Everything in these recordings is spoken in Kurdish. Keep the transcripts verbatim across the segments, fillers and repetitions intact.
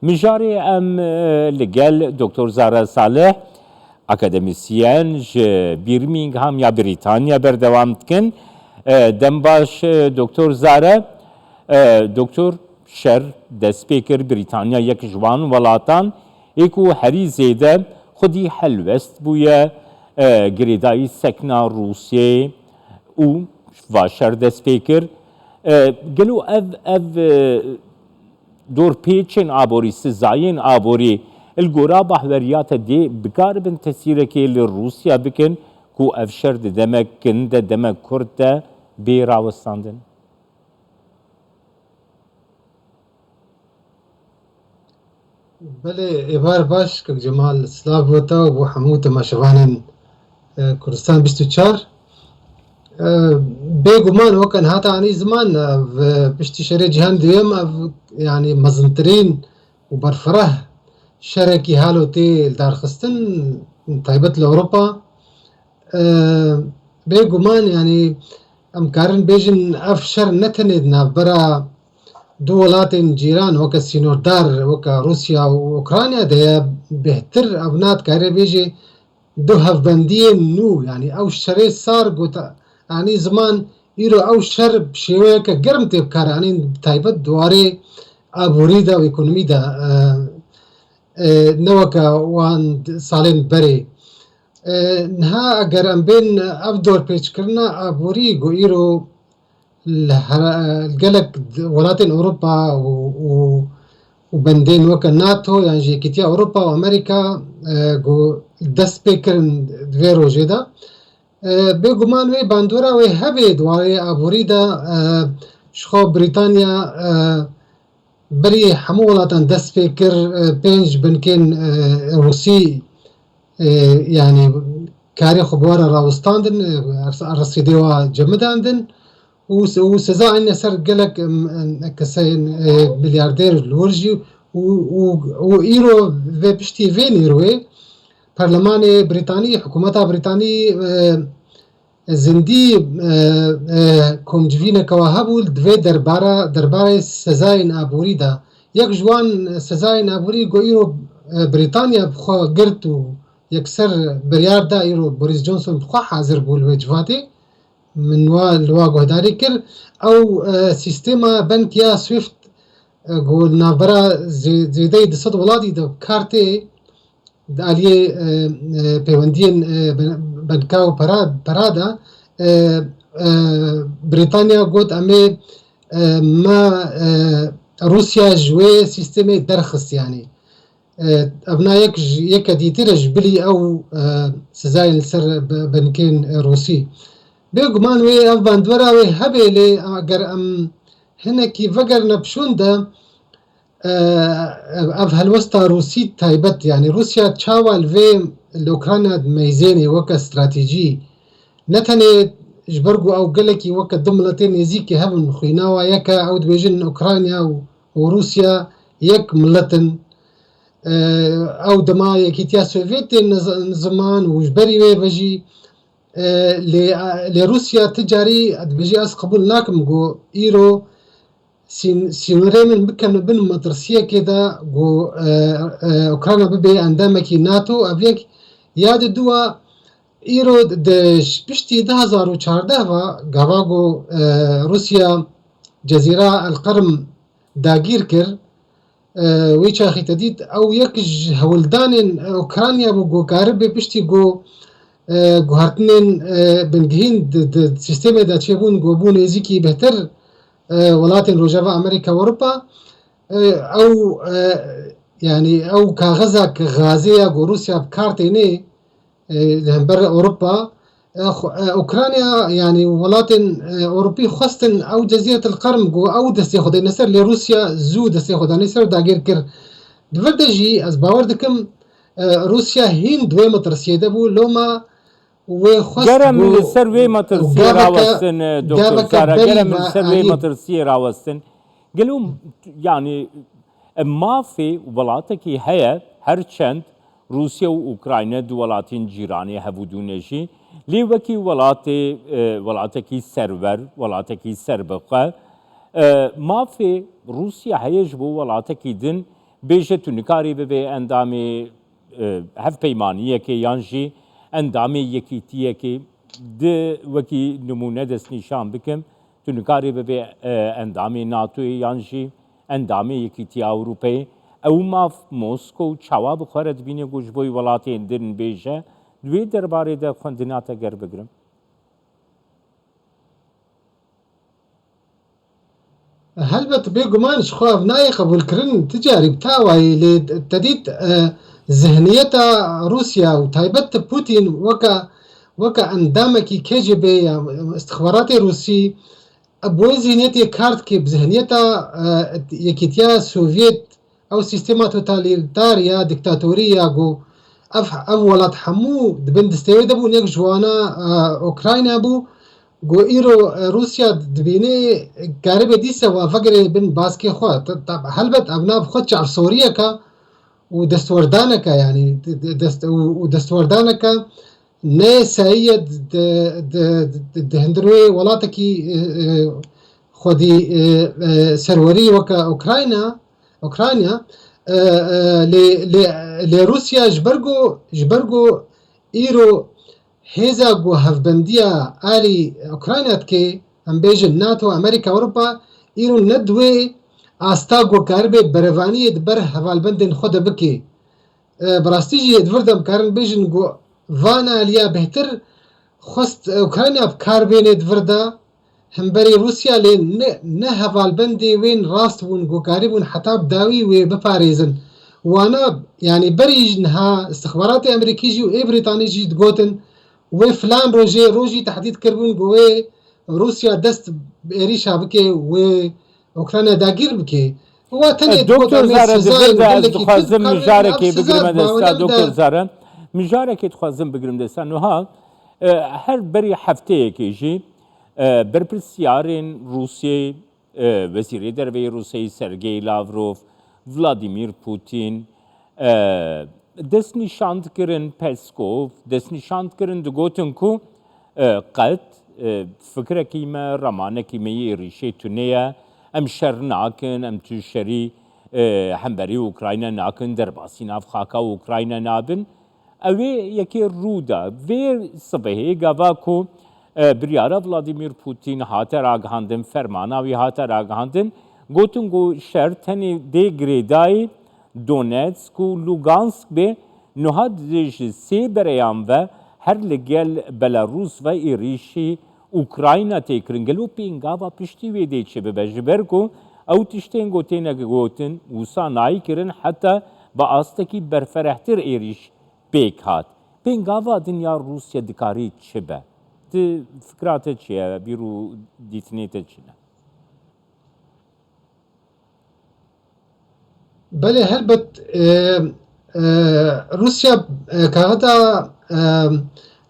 Mijarê em, e, li gel Doktor Zara Salih, akademisyen ji Birmingham ya Brîtanya berdewam dikin. E, dem baş, e, Doktor Zara. E, Doktor, şer dest pê kir, Brîtanya yek ji wan welatan ê ku herî zêde xwedî helwest bûye, e, girêdayî sekna Rûsyê û va şer dest pê kir. E, gelo ev, ev, e, dorpêçên aborî, sizayên aborî, li gora bahweriya te dê bikaribin tesîrekê li Rûsya bikin ku ev şer di demek kin de, demek kurt de bê rawestandin? Belê, êvar baş, Kak Cemal, silav bo te û bo hemû temaşevanên, e, Kurdistan bîst û çar. E, bêguman weke niha te anî ziman, e, ev piştî şerê cîhan duyem, ev, yanî mezintirîn û berfireh şerekî halo tê lidarxistin, taybet li Ewropa. E, bêguman, yanî em karin bêjin ev şer ne tenê di navbera du welatên cîran weke sînordar, weke Rûsya û Ukrayna de ye, bêhtir ev na dikare bêjê du hevbendiyên nû, yanî ew şerê sar got, anî ziman îro ew şer bi şêweyeke germ tê bikaranîn, bi taybet di warê aborî de û ekonomî de, e, e, ne weke wan salên berê. E, niha eger em bên ev dorpêçkirina aborî ku îro li her-, li gelek welatên Ewropa û, û, û bendên weke NATO yan jî Yekîtiya Ewropa û Amerîka, e, ku dest pê kirin di vê rojê de. E, bêguman wê bandora wê hebe di warê aborî de, e, ji xwe Brîtanya, e, berî hemû welatan dest pê kir, e, pênc binkên, e, Rûsî, e, yanî karê xwe bi we re rawestandin, e, resîdê we cemidandin û se-, û seza anîne ser gelek, em, em, keseyên, e, milyardêr li wir jî û, û, û îro vê piştî vê nêrwê perlemanê Brîtanî, hikûmeta Brîtanî, e, zindî, e, e, komcivîneke wa hebû, di vê derbara, derbarê sezayên aborî de. Yek ji wan sezayên aborî ku îro, e, Brîtanya bi xwe girt û yekser biryar da, îro Boris Johnson bi xwe hazir bû li wê civatê. Min wa, li wa guhdarî kir. Ew, e, sîstema bank ya SWIFT, e, ku li navbera zê-, zêdeyî du sed welatî de bi kar tê, di aliyê, e, e, peywendiyên, e, ben-, benka û pera, pera de, e, e, Brîtanya got, em ê, e, me, e, Rûsya ji wê sîstemê derxist, yanî. E, ev na yek ji, yeke dîtir e ji bilî ew, e, sizayên li ser be-, benkên, e, Rûsî. Bêguman wê ev bandora wê hebe, lê eger em hinekî vegerine pişûn de, e, ev helwesta Rûsî taybet, yanî Rûsya çawa li vê, li Ukrayna dimeyzênê weke stratejî, ne tenê ji ber ku ew gelekî weke du miletê nêzîkî hev in, xwîna wa yek e, ew dibêjin Ukrayna û, û Rûsya yek milet in. E, ew dema Yekîtiya Sovyetê niz-, niziman û ji berî wê ve jî, e, lê, lê Rûsya ti carî dibêjî, ez qebûl nakim ku îro sîn-, sînorê min bikevne bin metirsiyekê de ku, e, e, Ukrayna bibe endamekî NATO, ev yek. Ya di dua, îro di piştî du hezar û çardeh ve gava ku, e, Rûsya Cezîra El Qerm dagîr kir, e, wî çaxî te dît, ew yek ji hewldanên, e, Ukrayna bû ku karibe piştî ku, e, guhertinên, e, bingehîn di, di sîstemê de çêbûn, ku bû nêzîkî bêhtir, e, welatên Rojava, Amerîka û Ewropa, e, ew, e, yanî ew kaxizek gazê ya ku Rûsya bi kar tênê, e, li hember Ewropa, e, xwe, e, Ukrayna, yanî welatên, e, Ewropî xwestin ew Cezîretil Qerm ku ew destê xwe dayne ser, lê Rûsya zû destê xwe danî ser û dagir kir. Di vir de jî ez bawer dikim, e, Rûsya hîn di wê metirsiyê de bû, loma wê xwest Ger em ku li ser wê metirsiyê gaveke, rawestin, e, Doktor gaveke Zara, ger berî em li ve ser wê anî metirsiyê rawestin. Gelo, yanî, e, mafê welatekî heye, her çend Rûsya û Ukrayna du welatên cîranê hev û dû ne jî, lê wekî welatê, e, welatekî serwer, welatekî serbixwe, e, mafê Rûsya heye ji bo welatekî din Bêje tu nikarî bibê endamê, e, hevpeymaniyekê yan jî endamê yekîtiyekê. Di wekî nimûne destnîşan bikim, tu nikarî bibê, e, endamê NATOyê yan jî endamê Yekîtiya Ewropeyê. Ew maf Moskow çawa bi xwe re dibîne ku ji bo welatên din bêje? Di wê derbarê de xwendina te ger bigrim. Helbet bêguman ji xwe ev nayê qebûlkirin, ti carî bi tawayî, lê te dît, e, zihniyeta Rûsya û taybet Putin weke, weke endamekî KGB ya istixbaratê Rûsî, e, bi wê zihniyetê kar dike, bi zihniyeta, e, Yekîtiya Sovyet, ew sîstema totalîtar ya dîktatorî ya ku ev, ev welat hemû di bin destê wê de bûn, yek ji wana, e, Ukrayna bû, ku îro, e, Rûsya dibîne karibe dîsa wa vegire bin baskê xwe. Te-, te-, helbet ev nav xwe çavsoriyeke û destwerdaneke, yanî de-, de-, dest-, û, û destwerdaneke ne yasayî ye di, di, di, di, di hundirê welatekî, e, e, xwedî, e, e, serwerî weke Ukrayna, Ukrayna, e, e, lê, lê, lê Rûsya ji ber ku, ji ber ku îro hêza ku hevbendiya alî Ukrayna dike, em bêjin NATO, Amerîka, Ewropa, îro ne di wê asta ku karibe berevaniyê di ber hevalbendên xwe de bike. E, bi rastî jî di vir de em karin bêjin ku van aliya bêhtir xwest, e, Ukrayna bi kar bêne di vir de, hemberî Rûsya lê ne, ne hevalbendê wên rast bûn ku karîbûn heta bi dawî wê biparêzin. Wana, yanî berî jî niha istixbaratê Amerîkî jî û ê Brîtanî jî digotin, wê filan rojê, rojî tehdîd kiribûn ku wê Rûsya dest bi êrîşa bike, wê Ukrayna dagîr bike. Wa tenê E, Doktor dikota me Zara, di sezayên vir de ez gelekî dixwazim tib mijarekê karibin ev bigirime siza desta, baweriya Doktor bide. Zara. Mijarekê dixwazim bigrim desta. Nuha, e, her berî hefteyekê jî, e, berpirsiyarên Rûsiyê, e, Wezîrê Derve yê Rûsiyê Sergey Lavrov, Vladimir Putin, e, destnîşan dikirin, Peskov, destnîşan dikirin, digotin ku, e, qet, e, fikrekî me, ramanekî me yê êrîşê tune ye, em şer nakin, em tu şerî, e, hemberî Ukrayna nakin, derbasî nav xaka Ukrayna nabin. Ew ê yekê rû da. Vê sibehê gava ku, e, biryara Vladimir Putin hate ragihandin, fermana wî hate ragihandin, gotin ku şer tenê dê girêdayî Donetsk û Lugansk be, niha di ji sê bereyan ve her li gel Belarûs ve êrîşî Ukrayna tê kirin. Gelo pêngava piştî wê dê çi bibe? Ji ber ku ew tiştên ku têne gotin wisa nayê kirin, heta bi astekî berferehtir êrîş pêk hat. Pêngava din ya Rûsya dikarî çi be? Ti fikra te çi ye? Bîr û dîtinê te çi ne? Belê, helbet, e, e, Rûsya, e, kaxeta, e,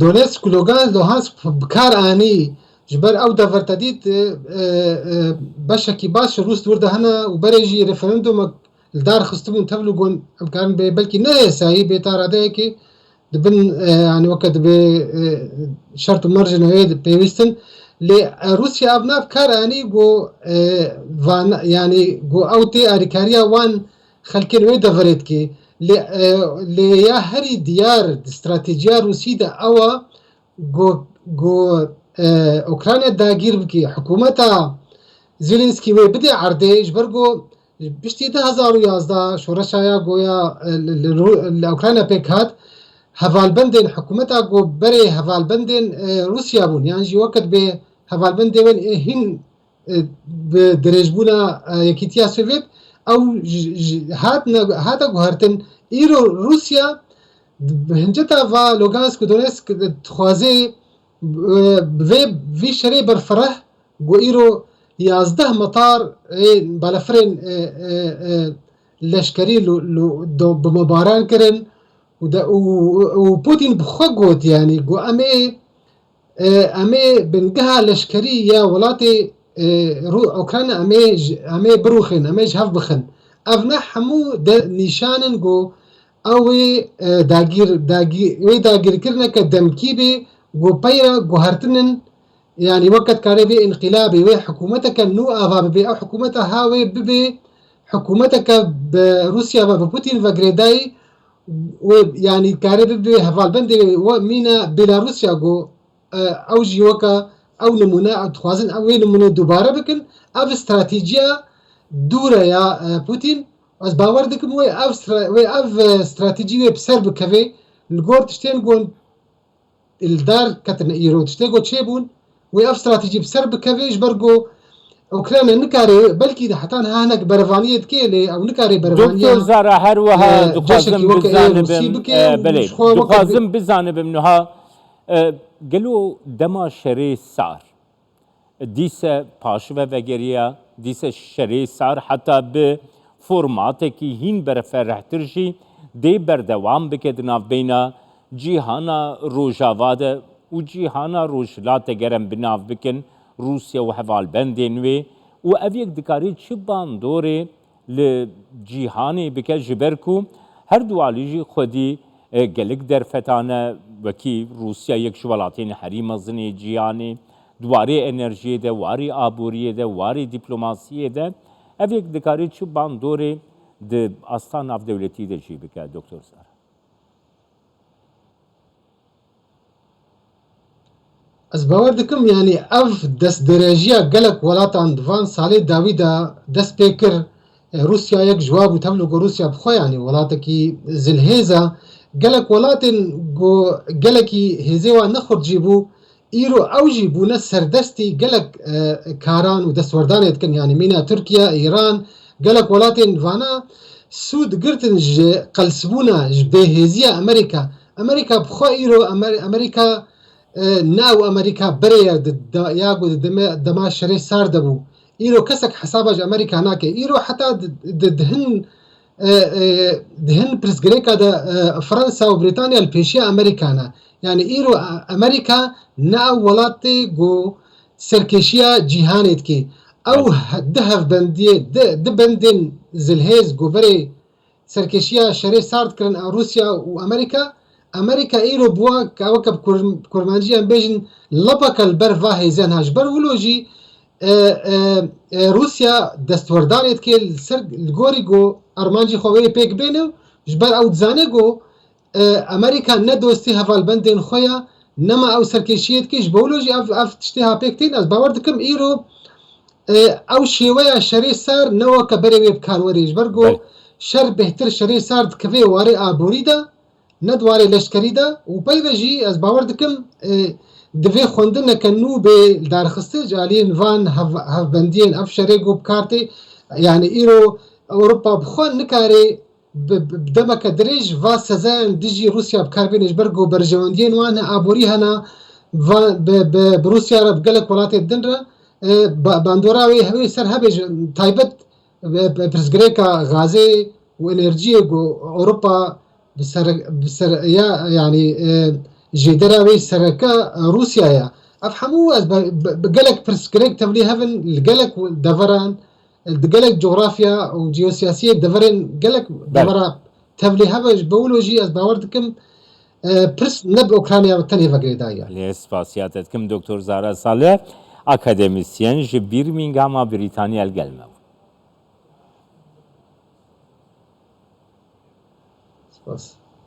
Donetsk û Lugan-, Luhansk bi kar anî, ji ber ew dever te dît, e, e, e, beşekî baş Rûs di wir de hene û berê jî referendumek li dar xistibûn tevlî gon, em karin bê belkî ne yasayî bê ta radeyekê di bin, e, yanî weke dibe, e, şert û mercên wê pêwîstin. Lê, e, Rûsya ev nav kar anî ku, e, van, yanî ku ew tê alîkariya wan xelkên wê deverê dike. Lê, e, lê ya herî diyar di stratejiya Rûsî de ew e ku, ku, e, Ukrayna dagîr bike, hikûmeta Zelensky wê bide erdê, ji ber ku piştî du hezar û yazdeh şoreşa ya goya, e, li, li Rû-, li Ukrayna pêk hat, hevalbendên hikûmeta ku berê hevalbendên, e, Rûsya bûn, yan jî weke dibê hevalbendê wên ê hîn, e, bi dirêjbûna, e, Yekîtiya Sovyet, ew ji, ji, hatine, hate guhertin. Îro Rûsya bi hinceta va Lugansk û Donetsk dixwaze, e, bi vê, vî şerê berfireh, ku îro yazdeh metar ê balafirên, e, e, e, leşkerî lu, lu, do, bimobaran kirin û de, û, û Putin bi xwe got, yanî, ku em ê, e, em ê bingeha leşkerî ya welatê, e, Rû-, Ukrayna em ê ji, em ê birûxin, em ê ji hev bixin. Ev ne hemû de nîşan in ku ew ê, e, dagîr, dagî-, wê dagîrkirineke demkî bê, ku peyra guhertin in, yanî weke dikarê vê înqilabê, wê hikûmeteke nû ava bibe, ew hikûmeta ha wê bibe hikûmeteke bi Rûsya ve, bi Putin ve girêdayî, wê, yanî, karê bibe hevalbendê wê mîna Belarusya ku, e, ew jî weke ew nimûne, ew dixwazin ew wê nimûne dubare bikin. Ev stratejiya dûre ya, e, Putin. Ez bawer dikim wê ev stra-, wê ev, e, stratejî wê bi ser bikeve li gor tiştên ku li dar ketine îro, tiştê ku çêbûn, wê ev stratejî bi ser bikeve, ji ber ku Ukrayna nikare, belkî de heta niha hinek berevaniyê dike, lê ew nikare berevaniya, Doktor Zara, her wiha e, dixwazim ceşekî weke ê bizanibim, Rûsî bike e, û belê, ji xwe weke dixwazim bizanibim niha, e, gelo dema şerê sar, dîse paşive vegeriya, dîse şerê sar heta bi formatekî hîn berferehtir jî dê berdewam bike di navbeyna cîhana Rojava de û cîhana Rojhilat de, ger em bi nav bikin Rûsya û hevalbendên wê, û ev yek dikarî çi bandorê li cîhanê bike, ji ber ku her du alî jî xwedî, e, gelek derfetan e, wekî Rûsya yek ji welatên herî mezin ê cîhanê, di warê enerjiyê de, warê aboriyê de, warê dîplomasiyê de, ev yek dikarî çi bandorê di asta navdewletî de jî bike, Doktor Zara? Ez bawer dikim, yanî ev destdirêjiya gelek welatan di van salê dawî de dest pê kir, e, Rûsya yek ji wa bû, tevlî ku Rûsya bi xwe, yanî welatekî zilhêz e. Gelek welatên ku gelekî hêzê wan ne xurt jî bû, îro ew jî bûne serdestî gelek, e, karan û destwerdanê dikin. Yanî mîna Tirkiye, Îran, gelek welatên vana sûd girtin ji qelsbûna, ji bêhêziya Amerîka. Amerîka bi xwe îro Amer-, Amerîka, e, ne ew Amerîka berê ye di da-, ya ku di deme, dema şerê sar de bû. Îro kesek hesaba ji Amerîka nake. Îro heta di, di, di hin, e, e, di hin pirsgirêka de, e, Fransa û Brîtanya li pêşiya Amerîka ne. Yani îro, e, Amerîka ne ew welatê ku serkêşiya cîhanê dike. Ew Belê. he-, di hevbendiyê, di, di bendên zilhêz ku berê serkêşiya şerê sar dikirin, e, Rûsya û Amerîka. Amerîka îro bûwa ka weke bi kur-, kurmancî em bêjin, lepeke li ber va hêzen ha. Ji ber wilo jî, e, e, e, Rûsya destwerdanê dike li ser, li gorî ku armancî xwe wê pêk bêne û ji ber ew dizane ku, e, Amerîka ne dostê hevalbendên xwe ya, nema ew serkêşiyê dike, ji bo wilo jî ev, ev tiştê ha pêk tên. Ez bawer dikim îro, e, ew şêweya şerê sar ne weke berê wê bi kar werê. Ji ber ku Belê. şer bêhtir şerê sar dikeve warê aborî de, ne di warê leşkerî de û peyve jî ez bawer dikim, e, divê xwendineke nû bê lidarxiste ji aliyên van hev-, hevbendiyên ev şerê ku bi kar tê. Yani îro Ewropa bi xwe nikare bi, bi, bi demeke dirêj va sezayan dijî Rûsya bi kar bêne, ji ber ku berjewendiyên wan aborî hene, va, bi, bi, bi Rûsya re bi gelek welatê din re, e, ba-, bandora wê hewê ser hebe ji taybet bi, bi pirsgirêka gazê û enerjiyê ku Ewropa bi ser, bi ser ya, yanî, e, jêdera wê sereke Rûsya ye. Ev hemû ez bi, bi, bi gelek pirsgirêk tevlî hev in li gelek deveran, di gelek cografya û jeosiyasiyê deverên gelek Belê. devera tevlî hev e. Ji bo wilo jî ez bawer dikim, e, pirs ne bi Ukrayna tenê ve girêdayî ye. Lê spasiya te dikim, Doktor Zara Salih, akademisyen ji Birminghama Brîtanya, li gel me bû. Spas.